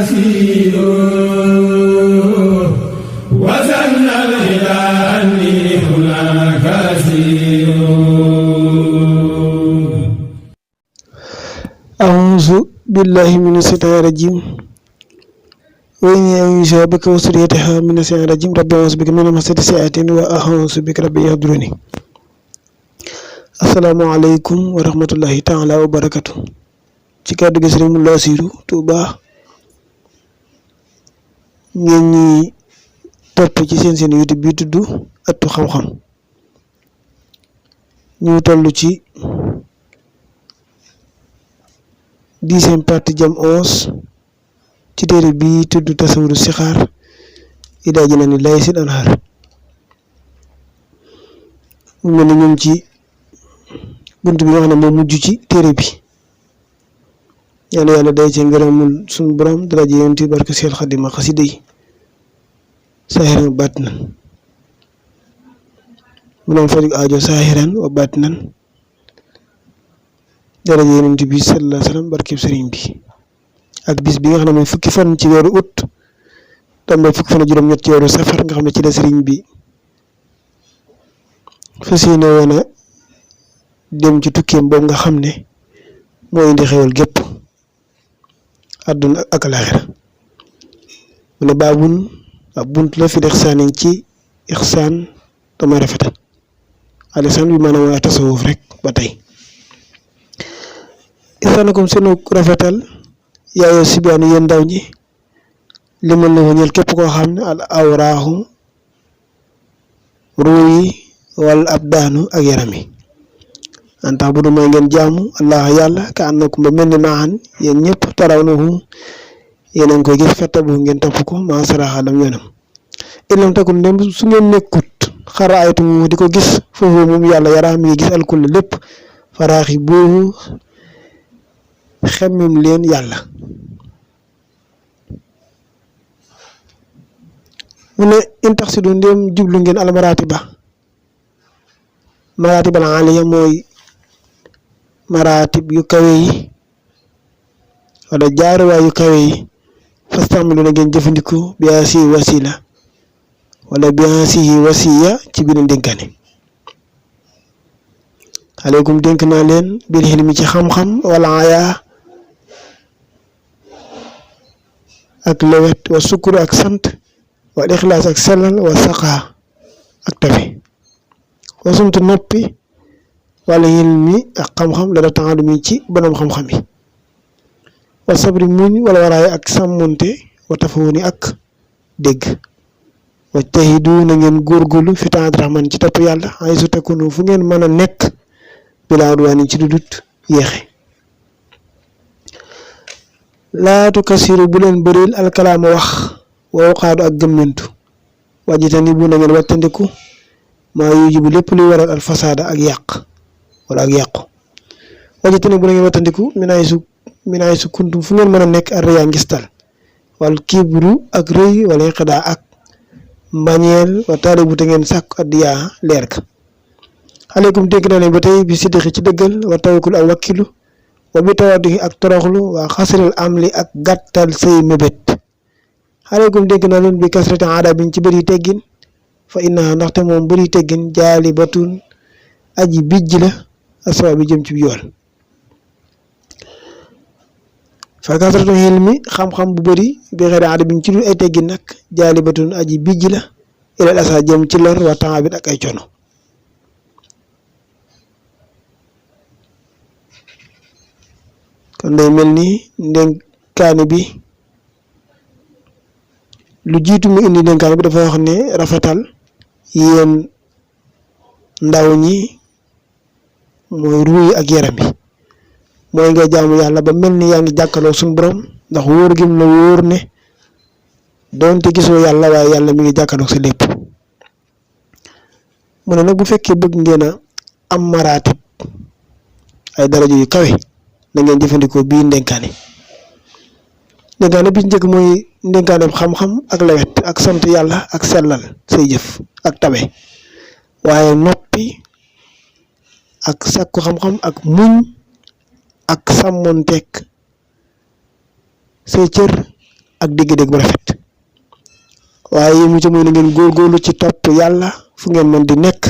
كثير وزن إلى أني هناك كثير. أعوذ بالله من الشيطان الرجيم وإني أعوذ بك وذريتها من الشيطان الرجيم ربي أعوذ بك من همزات الشياطين وأعوذ بك ربي يحضرون. asalaamaaleykum wa rahmatullahi taala wa barakatu. ci kàddu gi Sëriñ Moula Assirou Touba ngeen ñi topp ci seen YouTube bi tudd Ëttu Xam-xam ñu toll ci 10e partie jam 11 ci téere bi tudd Tasawudu Sixaar Idaa Jinaani Laahi Sil Anhaar. mu mel ni ñun ci bunt bi nga xam ne moo mujj ci téere bi yàlla day ci ngërëmul suñu borom daraja Yonent bi barke Seex Xaadim xasida yi saahiran wa baatinan mu doon faj aajo saahiran wa baatinan daraja Yonent bi sallallahu alayhi wa sallam barkeb sëriñ bi ak bis bi nga xam ne mooy fukki fan ci weeru ut tombe fukki fan ak juróom-ñett ci weeru safar nga xam ne ci la sëriñ bi fas yéene woon a dem ci tukkeem boobu nga xam ne moo indi xewal gépp àdduna ak alaaxira. mu ne baabun ab bunt la fi ixsaanin ci ixsaan dama rafetal alisaan bi maanaam waa tasawuf rek ba tey. ixsaanakum seenu rafetal yaayoo sibaanu yéen ndaw ñi limal la ñeel képp koo xam ne al awraaxu ruu yi wala ab daanu ak yaram yi an tax bu du may ngeen jaamu allah yàlla ka annakum ba mel ni maaxan yéen ñëpp taraw na hu yéen a ngi koy gis fetta bu ngeen topp ko maa saraxalam yoonam ilam takul ndem su ngeen nekkut xara aytu mu di ko gis foofu moom yàlla yaraa mi ngi gis alkulle lépp faraaxi boobu xemmim leen yàlla. mu ne in tax si du ndem jublu ngeen almaratiba maratibal aliya mooy maratib yu kawe yi wala jaaruwaay yu kawe yi fastamilu na ngeen jëfandikoo bi asi wasila wala bi asihi wasiya ci biir ndénkaane. aleykum dénk naa leen bil hilmi ci xam-xam wala aya ak lewet wa sukkur ak sant wa ixlaas ak sellal wa saqa ak tabe wa sumtu noppi wala hilmi ak xam-xam la da taxadumi ci borom xam-xam yi wa sabri muñ wala waraay ak sàmmonte wa tafawuni ak dégg wa tahidu na ngeen góorgóorlu fi taat rahman ci topp yàlla ay su tekkunu fu ngeen mën a nekk bilaa udwaani ci dudut yéexe. laatu kasiru bu leen bëril alkalaama wax wow xaadu ak gëmmentu wajitani bu na ngeen wattandiku maa yujibu lépp luy waral al fasaada ak yàq wala ak yàqu wajitani bu na ngeen wattandiku minaay su kuntum fu ngeen mën a nekk ak rëyaa ngistal wal kibru ak rëy wala inqidaa ak mbañeel wa taali bu te ngeen sàkku addiyaa leer ka. aleykum dégg naa leen ba tey bi siddiqi ci dëggal wa tawakkul ak wakkilu wa bi tawadduhi ak toroxlu wa xasril amli ak gàttal say mébét. aleykum dégg naa leen bi kasrati aadabin ci bëri teggin fa innaha ndaxte moom bëri teggin jaalibatun aji bijj la aswa bi jëm ci yool. fa kasratu hilmi xam-xam bu bëri bi xeeri aadabin ci dul ay teggin nag jaalibatun aji bijj la ilal asa jëm ci lor wa taabit ak ay coono. kon day mel ni ndénkaane bi lu jiitu mu indi ndénkaane bi dafa wax ne rafetal yéen ndaw ñi mooy ruuy ak yaram yi mooy nga jaamu yàlla ba mel ni yaa ngi jàkkaloo suñu borom ndax wóor gim la wóor ne doonte gisoo yàlla waaye yàlla mi ngi jàkkaloo sa lépp. mu ne nag bu fekkee bëgg ngeen a am maraatib ay daraja yu kawe da ngeen jëfandikoo bii ndénkaane bi njëkk mooy ndénkaane xam-xam ak lewet ak sant yàlla ak sellal say jëf ak tabe waaye noppi ak sàkku xam-xam ak muñ ak sàmmonteeg say cër ak dégg-dégg bu rafet waaye yi mu ci mooy na ngeen góorgóorlu ci topp yàlla fu ngeen mën di nekk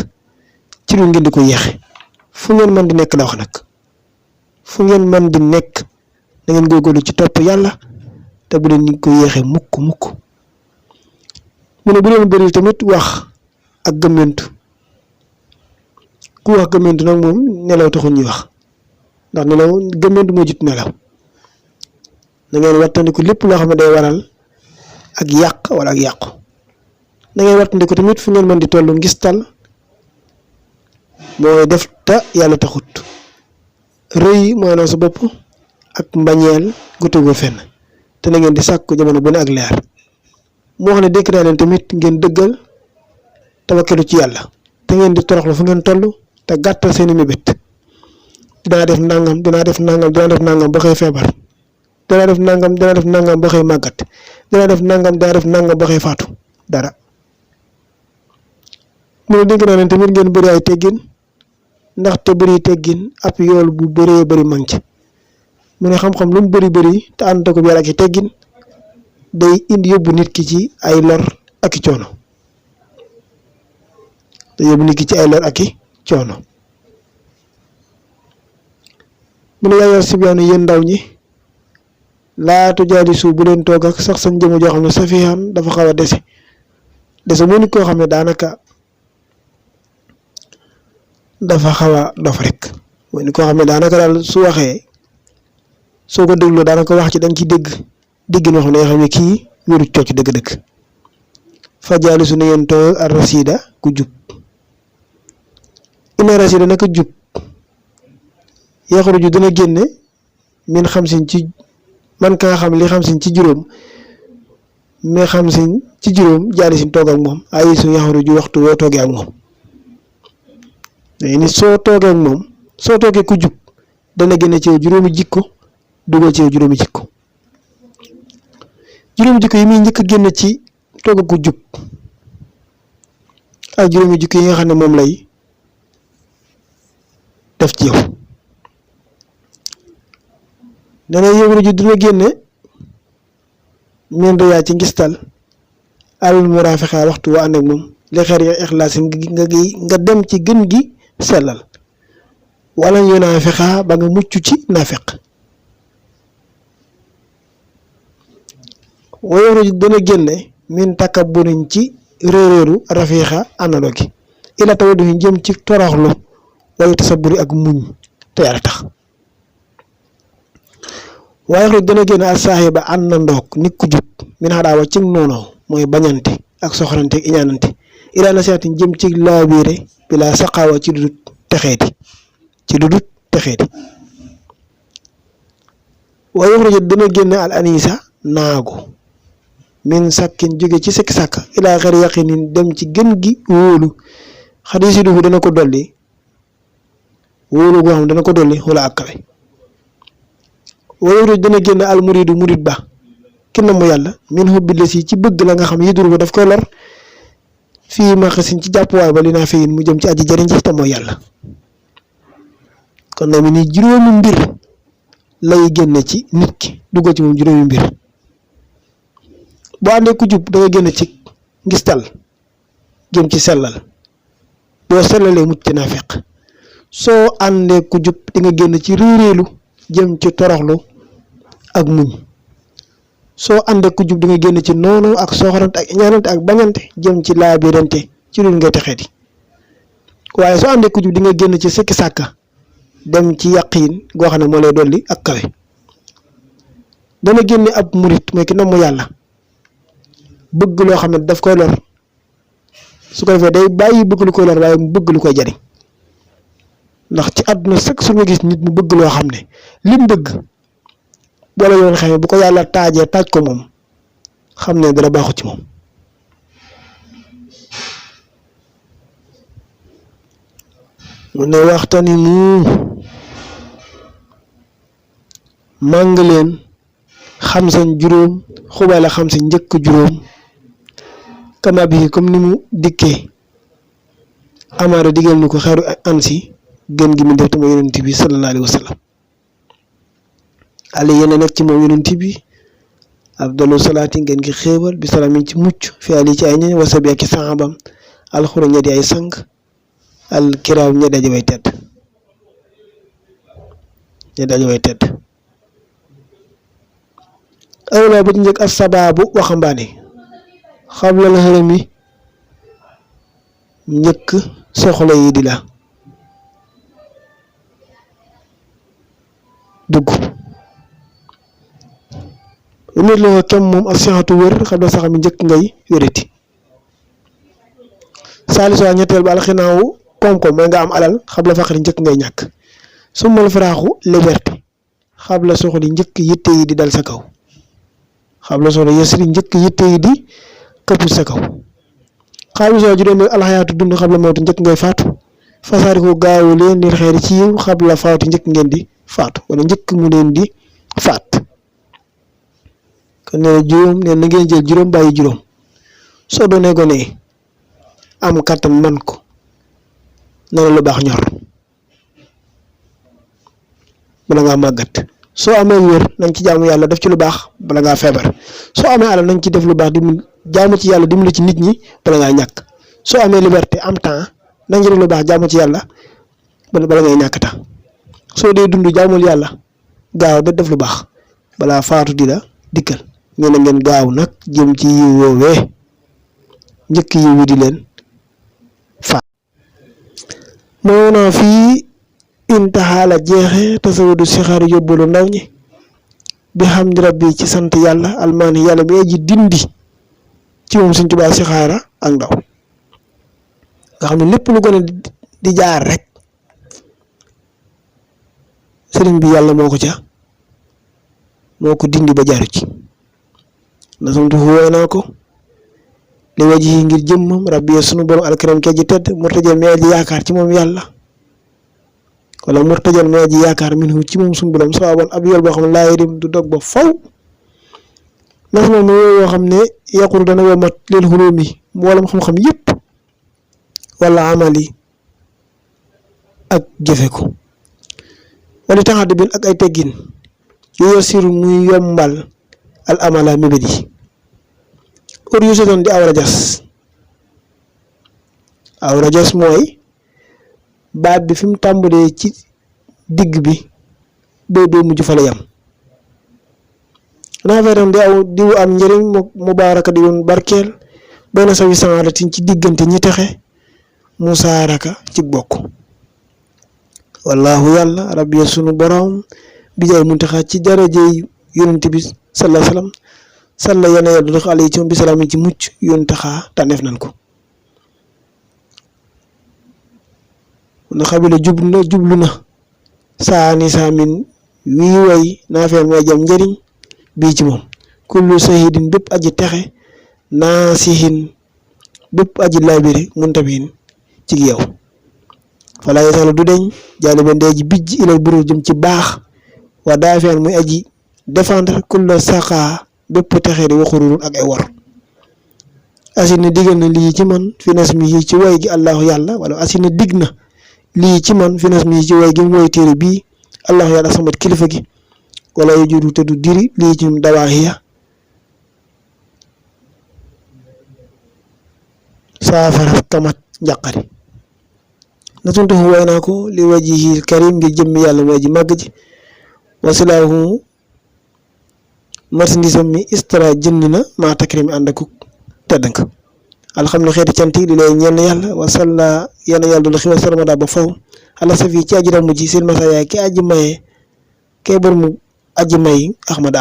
ci lu ngeen di ko yéexe fu ngeen mën di nekk la wax nag fu ngeen mën di nekk na ngeen góorgóorlu ci topp yàlla te bu leen ko yéexe mukk mu ne bu leen bëri tamit wax ak gëmmentu ku wax gëmmentu nag moom nelaw taxul ñuy wax ndax nelaw gëmmentu moo jut nelaw na ngeen wattandiku lépp loo xam ne day waral ak yàq wala ak yàqu na ngeen wattandiku tamit fu ngeen mën di tollu ngistal mooy def te yàlla taxut rëy mooy noo sa bopp ak mbañeel gu tegul fenn te na ngeen di sàkku jamono bu ne ak leer moo xam ne dénk naa leen tamit ngeen dëggal tawakkalu ci yàlla te ngeen di toroxlu fu ngeen toll te gàttal seeni mébét dinaa def nangam dinaa def nangam ba xëy feebar dinaa def nangam ba xëy màggat dinaa def nangam ba xëy faatu dara mu ne dénk naa leen tamit ngeen bëri ay teggin ndaxte bëri teggin ab yool bu bëree bëri manqué mu ne xam-xam lu mu bëri te ànd ko yar ak i teggin day indi yóbbu nit ki ci ay lor ak i coono mu ne yaa sibyaanu yéen ndaw ñi laatu jaadi suuf bu leen toog ak sax sañ jëmm joo xam ne safihan dafa xaw a dese mu nit koo xam ne daanaka dafa xaw a dof rek mooy nit koo xam ne daanaka daal su waxee soo ko dégloo daanaka wax ci dañ ci dégg noo xam ne nga xam ne kii wéru cocc dëgg-dëgg fajaali su na ngeen toog ar rasida ku jub ina rasida naka jub yaxruju dina génne min xamsin ci man ka nga xam li xamsin ci juróom mais xamsin ci juróom jaali sin toog ak moom ay su yaxruju waxtu woo toogee ak moom ni soo toogee ak moom soo toogee ku jub dana génne ci yow juróomi jikko dugal ci yow juróomi jikko yi muy njëkk a génne ci toog ak ku jub ak juróomi jikko yi nga xam ne moom lay def ci yow dana yaxruju dina génne min riyaa ci ngistal al murafiqa waxtu wa ànd ak moom li xeer ya ixlaas nga dem ci gën gi sellal wala ñu naafiqa ba nga mucc ci naafiq wa yaxruju dana génne min takabburin ci réeréeru rafiqa àndandoo gi ila tawadu jëm ci toroxlu wala tasaburi ak muñ te yàlla tax waaye yaxruju dana génne al saaxiba àndandoog nit ku jub min xadaawa ci noonoo mooy bañante ak soxorante ak iñaanante ila nasihatin jëm ci laabiire bi laa saqaawa ci dudut texeeti waaye yaxruju dana génne al anisa naagu min sakkin jóge ci sikki sàkk ila xer yaqinin dem ci gën gi wóolu xadisi duhu dana ko dolli wóolu goo xam dana ko dolli xula ak kawe waaye yaxruju dana génne al muridu murid ba ki na mu yàlla min xubbi la si ci bëgg la nga xam yiduru ba daf koy lor fii ma xasin ci jàppuwaay ba li naa feyin mu jëm ci aji jëriñ ci te mooy yàlla kon nag mi ni juróomi mbir lay génne ci nit ki duggal ci moom juróomi mbir boo àndee ku jub da nga génne ci ngistal jëm ci sellal boo sellalee mucc ci naafiq soo àndee ku jub di nga génn ci réeréelu jëm ci toroxlu ak muñ soo àndee ku jub di nga génn ci noonu ak soxorante ak ñaanante ak bañante jëm ci laabirante ci lu ngay texeeti waaye soo àndee ku jub di nga génn ci sikki sàkka dem ci yaqiin goo xam ne moo lay dolli ak kawe dana génne ab murit mooy ki namm yàlla bëgg loo xam ne daf koy lor su ko defee day bàyyi bëgg lu koy lor waaye mu bëgg lu koy jariñ ndax ci àdduna sëkk su nga gis nit mu bëgg loo xam ne lim bëgg boole yoon xamee bu ko yàlla taajee taaj ko moom xam ne dara baaxu ci moom mu ne waxtani mu màng leen xam seen juróom xubala xam si njëkk juróom kama bi comme ni mu dikkee amaara digal ni ko xeeru ansi gën gi mu def te mooy yonent bi sallallahu alayhi wa sallam ali yéen a nekk ci moom yonent bi afdalu salaati ngeen gi xéewal bi salaamin ci mucc fi ali ci ay ñoñ wasabi ak saxaabam alxura ña di ay sang al kiraam ña daje way tedd awla ba ci njëkk as sabaabu waxambaane xabla la xërëm yi njëkk soxla yi di la dugg nit la ko kem moom ak sixatu wér xam la sax mi njëkk ngay wérati saalisuwaa ñetteel ba alxinaawu koom-koom mooy nga am alal xam la faqri njëkk ngay ñàkk summal faraaxu liberté xam la soxli njëkk yitte yi di dal sa kaw xam la soxla yësri njëkk yitte yi di këpp sa kaw xaamisoo juróom alxayaatu dund xam la mawtu njëkk ngay faatu fasaari ko gaawu leen lir xeeri ci yiw xam la faatu njëkk ngeen di faatu wala njëkk mu leen di faat kon nee na juróom nee na ngeen jël juróom bàyyi juróom soo doonee gone am kattan man ko na la lu baax ñor bala ngaa màggat soo amee wér nañ ci jaamu yàlla def ci lu baax bala ngaa feebar soo amee alal nañ ci def lu baax di jaamu ci yàlla dimbali ci nit ñi bala ngaa ñàkk soo amee liberté am temps nañ ci def lu baax jaamu ci yàlla bala ngay ñàkk temps soo dee dund jaamul yàlla gaaw da def lu baax balaa faatu di la dikkal nee na ngeen gaaw nag jëm ci yiw woowee njëkk yiw wi di leen faat moo naa fii intaxaala jeexe tasawudu sixaar yóbbalu ndaw ñi bi xam ni rabbi ci sant yàlla almaani yàlla mi aji dindi ci moom Sëñ Tuubaa sixaara ak ndaw nga xam ne lépp lu gën a di jaar rek sëriñ bi yàlla moo ko dindi ba jaaru ci na samtu wooy naa ko li waji yi ngir jëmmam rabbi sunu borom alkaram ke ji tedd murtajal mi aji yaakaar ci moom yàlla wala murtajal mi aji yaakaar minhu ci moom sunu borom sawaban ab yool boo xam ne laa yarim du dog ba faw nas moom ne yoo xam ne yaquru dana woo mat leen xulóomi mboolem xam-xam yëpp wala amali ak jëfe ko wala taxaddi bin ak ay teggin yu yasiru muy yombal al amala mébét yi or yu sotoon di aw rajas mooy baat bi fi mu tàmbalee ci digg bi boo mujj fa la yam naa feetam di aw diwu am njëriñ mubaaraka di woon barkeel benn sawi saadatin ci diggante ñi texe musaaraka ci bokk wallahu yàlla rabbi sunu borom bi jaay muntaxa ci darajey yonent bi sallallahu alayhi wasallam salla yana yàlla dox alay ci moom bi salaamin ci mucc yoon taxaa tànneef nan ko na xabila jublu na saani saamin wii way naafeel mooy jam njëriñ bii ci moom kullu sahidin bépp aji texe naasihin bépp aji laabiri muntabihin ci yow falaa yasaalu du deñ jaali ba ndee ji bijj ilal buru jëm ci baax waa daafeel muy aji défendre kulla saxaa bépp texee di waxururun ak ay wor asina digal na lii ci man fi nas mi yi ci way gi allahu yàlla wala asina dig na lii ci man fi nas mi yi ci way gi mu woy téere bii allahu yàlla samat kilifa gi wala yu juru te du diri lii ci dawaahiya saafara kamat njàqari na tuntuxu way naa ko li wajihi karim ngir jëmmi yàlla mooy ji màgg ji wasilaahu marchandise mi istara jënd na maa takrim ànd ak tedd nga alhamdulilah xeeti cant yi di lay ñenn yàlla wasalla yenn yàlla dula xiwal sarmada ba faw ala safi ci aji ramu ji seen masaya ki aji maye kay bor mu aji may ahmad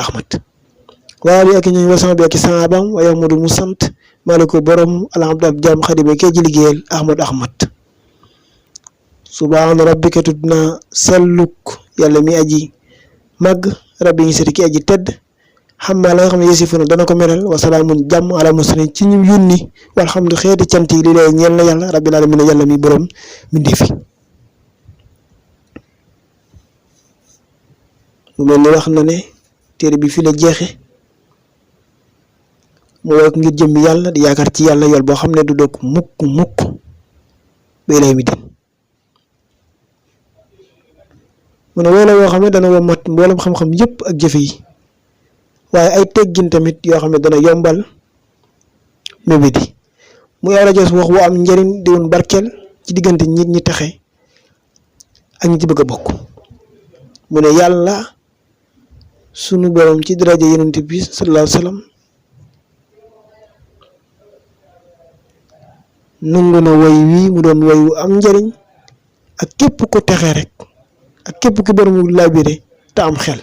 waali ak ñooñ wasan bi ak saabam wa yahmadu mu sant maliko borom alhamdu ab jaam xadime kay ji liggéeyal ahmad subhaana rabbika tudd na selluk yàlla mi aji màgg rabbi ñu seti ki aji tedd xam naa la nga xam ne yësi fu na dana ko meral wasalaamun jàmm ala muslimin ci ñu yónni walhamdu xeeti cant yi li lay ñeel na yàlla rabbil alamin yàlla mi borom mbindee fi mu mel ni wax na ne téere bi fi la jeexe mu woy ko ngir jëmmi yàlla di yaakaar ci yàlla yool boo xam ne du dog mukk ba ilay mi din mu ne woy la woo xam ne dana woo mat mboolem xam-xam yëpp ak jëfe yi waaye ay teggin tamit yoo xam ne dana yombal mébét yi muy aw rajo wax wu am njëriñ di woon barkeel ci diggante nit ñi taxe ak ñi ci bëgg a bokk. mu ne yàlla sunu borom ci daraja yonent bi sallallahu alayhi wa sallam nangu na woy wii mu doon woy wu am njëriñ ak képp ko texe rek ak képp ki borom labiré te am xel.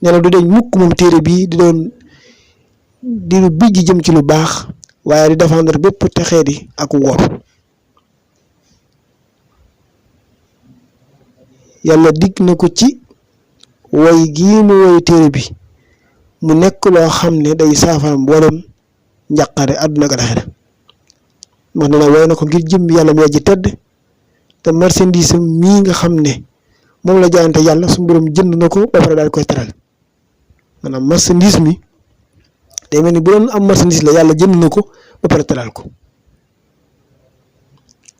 nee na du deñ mukk moom téere bii di doon di lu bijj jëm ci lu baax waaye di défendre bépp texee di ak wor. yàlla dig na ko ci woy gii mu woy téere bi mu nekk loo xam ne day saafara mboolem njàqare àdduna ak alaxira. wax na woy na ko ngir jëm yàlla mi aji tedd te marchandise mii nga xam ne moom la jaayante yàlla su borom jënd na ko ba pare daal koy teral. maanaam marchandise mi day mel ni bu doon am marchandise la yàlla jënd na ko ba pare teral ko.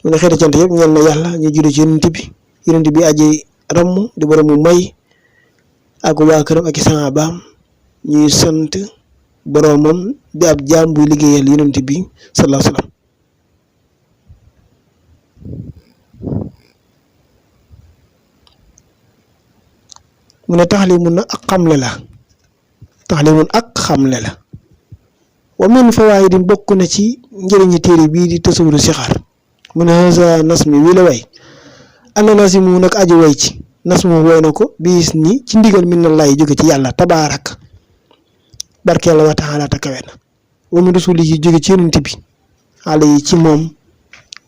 mu ne xeeti cant yëpp ñeel na yàlla ñu julli ci yonent bi aji ramm di borom mu may ak waa këram ak i saxaabaam ñuy sant boromam di ab jaam buy liggéeyal yonent bi sallallahu alayhi wa sallam. mu ne taxlimun na ak xamle la taxlimun ak xamle la wa min fawaayidin bokk na ci njëriñi téere bii di tasawuru sixaar. mu ne haza nasmi wi la way ana nasimu nag aji way ci nasmu woy na ko biis ni ci ndigal min na lay jóge ci yàlla tabaarak barkeel wa taala ta kawe na wa min rasuli yi jóge ci yonent bi xale yi ci moom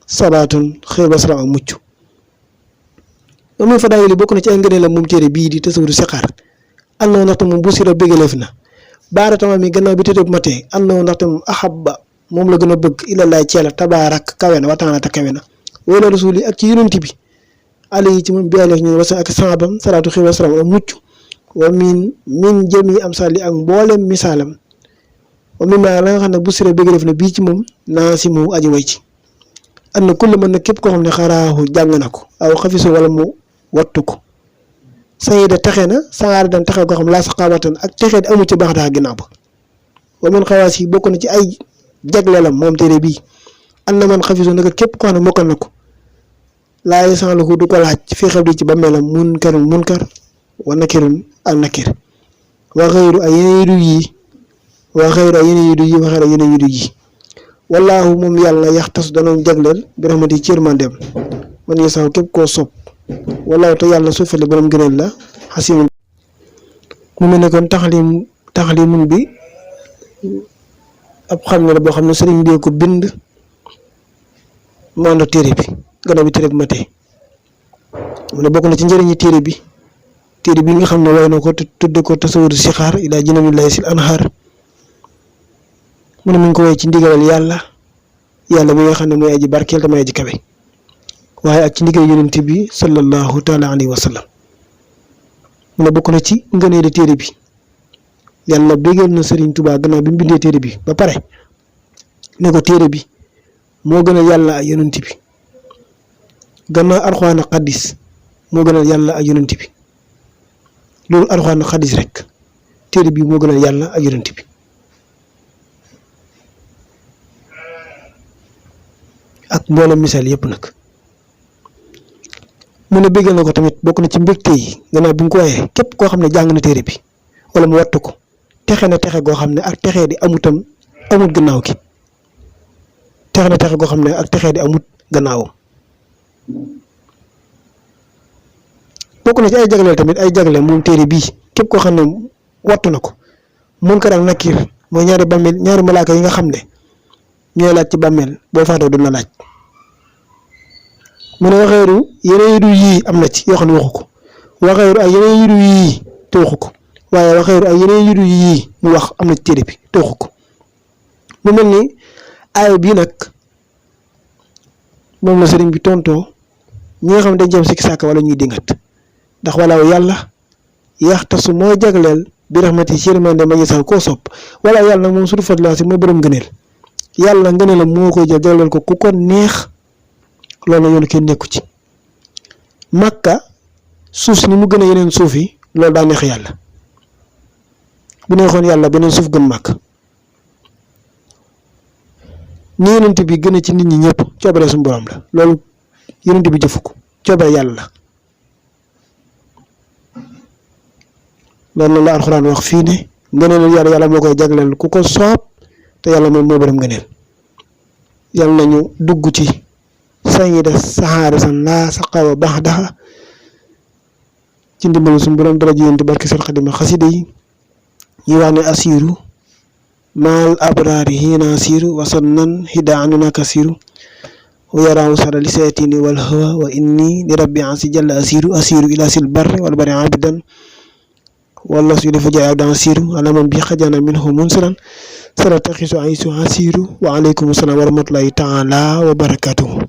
salaatun xëy ba salaam ak mucc. wa min fadaayili bokk na ci ay ngëneelam moom téere bii di tasawuru sixaar annoo ndaxte moom bu sira bégaleef na baara tama mi gannaaw bi tëddëb matee annoo ndaxte moom ahabba moom la gën a bëgg ila laay ci yàlla tabaarak kawe na wa taala ta kawe na wala rasul yi ak ci yonent bi ale yi ci moom bi àlleef ñu wasa ak saabam salaatu xëy wa salaam ak mucc wa min jëmi am sali ak mboolem misaalam wa min maa la nga xam ne bu sira bégaleef na bii ci moom naa si mu aji way ci an na kulla mën na képp koo xam ne xaraahu jàng na ko aw xafisu wala mu wattu ko sayida texe na sangaari dan texe koo xam laa saqaawatan ak texe di amu ci baax daa ginnaaw ba. wa min xawaas yi bokk na ci ay jagleelam moom téere bii an na man xafisu naka képp koo xam ne mokkal na ko laa yasaluhu du ko laaj fii xew di ci ba melam munkar wa nakirun ak nakir wa xayru ay yeneen yu du yii wa xayru ay yeneen yu du yii wa xayru ay yeneen yu du yii wallaahu moom yàlla yaxtas danoon jagleel bi rahmati ci yërmandeem man yasaw képp koo sopp wallaahu te yàlla su fele borom gëneel la xasimun. mu mel ne kon taxalimun bi ab xam ne la boo xam ne sëriñ bi ko bind maando téere bi gannaaw bi téere bi matee. mu ne bokk na ci njëriñi téere bi nga xam ne way na ko te tudde ko tasawuru sixaar ilaa jinamillahi sil anhaar. mu ne mu ngi ko way ci ndigalal yàlla mi nga xam ne mooy aji barkeel te mooy aji kawe waaye ak ci ndigal yonent bi sallallahu taala alayhi wa sallam. mu ne bokk na ci ngëneeli téere bi yàlla bégal na Sëriñ Tuubaa gannaaw bi mu bindee téere bi ba pare ne ko téere bi moo gënal yàlla ak yonent bi gannaaw alxuraan ak xadis moo gënal yàlla ak yonent bi loolu alxuraan ak xadis rek téere bi moo gënal yàlla ak yonent bi. ak mboolem misaal yëpp nag. mu ne bégal na ko tamit bokk na ci mbégte yi gannaaw bi mu ko waxee képp koo xam ne jàng na téere bi wala mu wattu ko texe na texe goo xam ne ak texee di amut gannaaw gi texe na texe goo xam ne ak texee di amut gannaawam. bokk na ci ay jagleel tamit ay jagleel moom téere bii képp koo xam ne wattu na ko munkar ak nakiir mooy ñaari malaaka yi nga xam ne ñooy laaj ci bàmmeel boo faatoo du na laaj. mu ne waxeeru yeneen yu dul yii am na ci yoo xam ne waxu ko waxeeru ay yeneen yu dul yii te waxu ko waaye waxeeru ay yeneen yu dul yii mu wax am na ci téere bi te waxu ko. mu mel ni aaya bii nag moom la sëriñ bi tontoo ñi nga xam ne dañ jëm sikki sàkk wala ñuy dingat ndax walaaw yàlla yaxtasu moo jagleel bi raxmati ci yërmande ma gisal koo sopp wala yàlla nag moom suñu fadlaa si mooy borom ngëneel yàlla ngëneelam moo koy jël jagleel ko ku ko neex. loolu yoonu kenn nekku ci Makka suuf si ni mu gën a yeneen suuf yi loolu daa neex yàlla bu neexoon yàlla beneen suuf gën màkk ni yonent bi gën a ci nit ñi ñëpp coobare suñu borom la loolu yonent bi jëfu ko coobare yàlla la loolu la alxuraan wax fii ne ngëneelu yàlla moo koy jagleel ku ko soob te yàlla moom moo borom ngëneel yàlla nañu dugg ci sayyida saxaara san laa saqawa baax daxa ci ndimbalu suñu borom dara ji yonent barke seen xadima xasida yi ñuy wax ne asiru maal abraari hiina asiru wasannan hidaanuna kasiru wa yaraawu sara li saytini wal hawa wa inni li rabbi ansi jalla asiru ila sil barri wal bari abidan walla su defa jaay abdan asiru ala man bi xajana minhu munsiran sara taxisu aisu asiru wa aleykum salaam wa rahmatullahi taala wa barakatuhu